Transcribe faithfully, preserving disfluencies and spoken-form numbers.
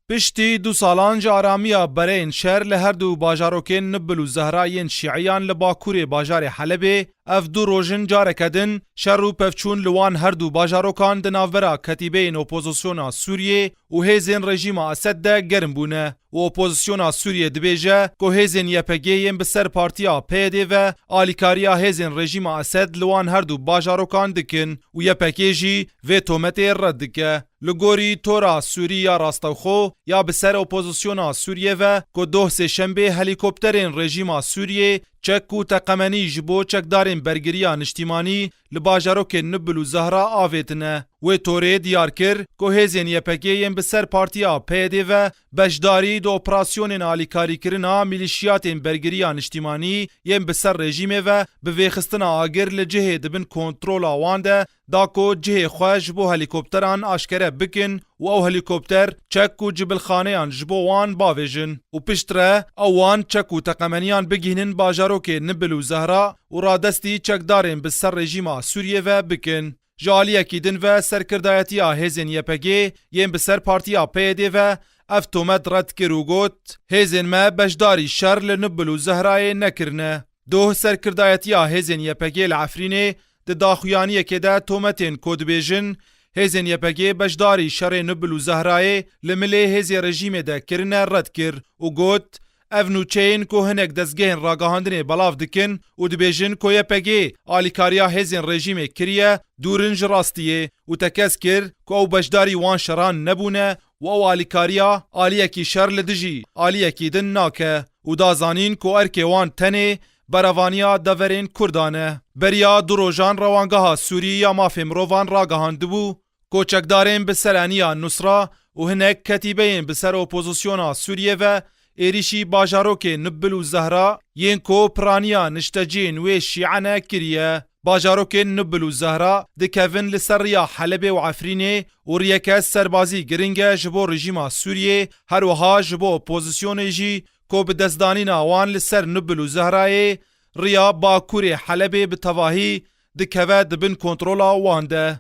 Piştî du salan ji aramiya bereyên şer li her du bajarokên Nibil û Zehra yên şîiyan li bakurê bajarê Helebê, ev du roj in careke din şer û pevçûn li wan her du bajarokan di navbera ketîbeyên opozisyona Sûriyê û hêzên rejîma Esed de germ bûne û opozisyona Sûriyê dibêje ku hêzên Y P G yên bi ser partiya P Y D ve alîkariya hêzên rejîma Esed li wan her du bajarokan dikin û Y P G jî vê tometê red dike. Li gorî Tora Sûrî ya Rastewxo ya bi ser opozisyona Sûriyê ve ku doh sêşembê helîkopterên rejîma Sûriyê çek û teqemenî ji bo çekdarên bergiriya niştîmanî li bajarokên Nibil û Zehra avêtine. Wê Torê diyar kir ku hêzên Y P G yên bi ser partiya P Y D ve beşdarî di operasyonên alîkarîkirina mîlîşiyatên bergiriya niştîmanî yên bi ser rejîmê ve bi vêxistina agir li cihê di bin kontrola wan de da ku cihê xwe ji bo helîkopteran aşkere bikin û ew helîkopter çek û cibilxaneyan ji bo wan bavêjin û piştre ew wan çek û teqemeniyan bigihînin bajarokê Nibil û Zehra û radestî çekdarên bi ser rejîma Sûriyê ve bikin. Ji aliyekî din ve serkirdayetiya hêzên Y P G yên bi ser partiya P Y D ve ev tomet red kir û got, hêzên me beşdarî şer li Nibil û Zehrayê nekirine. Doh serkirdayetiya hêzên Y P G li Efrînê di daxuyaniyekê de tometên ku dibêjin hêzên Y P G beşdarî şerê Nibil û Zehrayê li milê hêzê rejîmê de kirine red kir û got, ev nûçeyên ku hinek dezgehên ragihandinê belav dikin û dibêjin ku Y P G alîkariya hêzên rejîmê kiriye, dûr in ji rastiyê û tekez kir ku ew beşdarî wan şeran nebûne û ew alîkariya aliyekî şer li dijî aliyekî din nake û da zanîn ku erkê wan tenê berevaniya deverên Kurdan e. Beriya du rojan Rewangeha Sûrî ya Mafê Mirovan ragihandibû ku çekdarên bi ser eniya Nusra û hinek ketîbeyên bi ser opozisyona Sûriyê ve êrîşî bajarokê Nibil û Zehra yên ku piraniya nişteciyên wê şîe ne kiriye. Bajarokên Nibil û Zehra dikevin li ser riya Helebê û Efrînê û riyeke serbazî giring e ji bo rejîma Sûriyê, her wiha ji bo opozisyonê jî ku bi destdanîna wan li ser Nibil û Zehrayê riya bakurê Helebê bi tevahî dikeve di bin kontrola wan de.